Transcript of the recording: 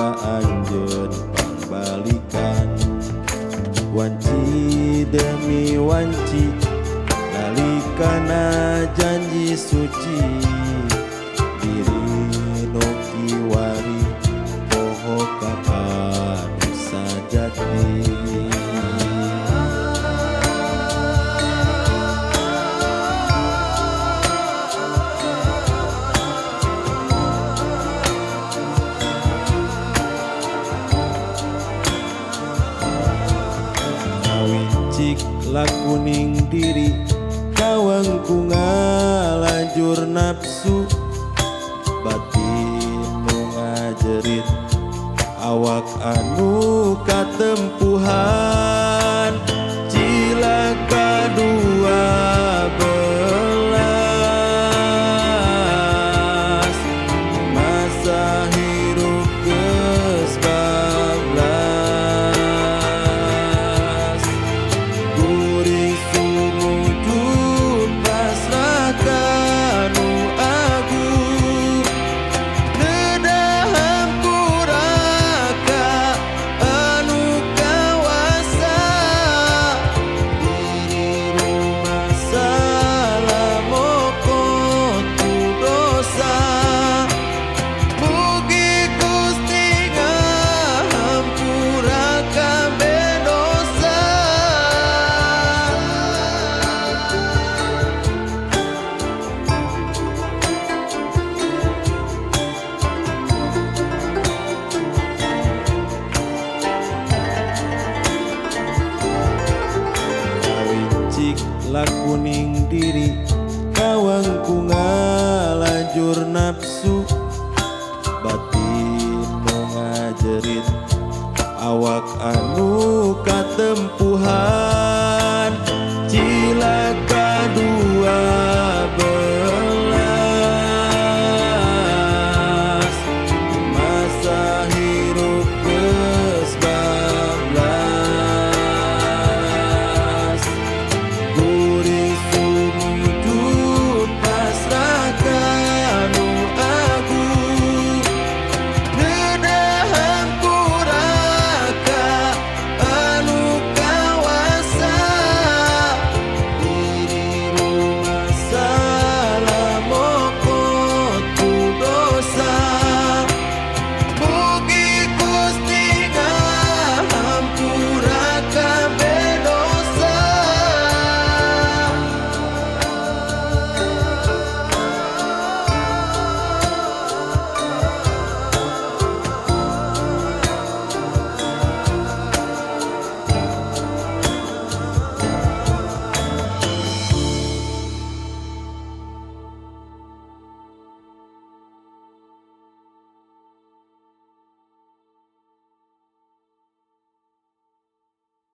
ka anjeun pangbalikan. Wanci demi wanci nalikana janji suci, diri nu kiwari poho ka anu sajati. Kawicik lakuning diri kawangku ngalajur nafsu, batin nu ngajerit awak anu katempuhan. Cilaka 12 masa hirup geus bablas. Kuring sumujud pasrah ka nu agung, nedah hampura ka anu kawasa. Diri rumasa lamokot ku dosa, mugi Gusti ngahampura kabeh dosa. Kawicik lakuning diri kawangku ngalajur nafsu, batin nu ngajerit awak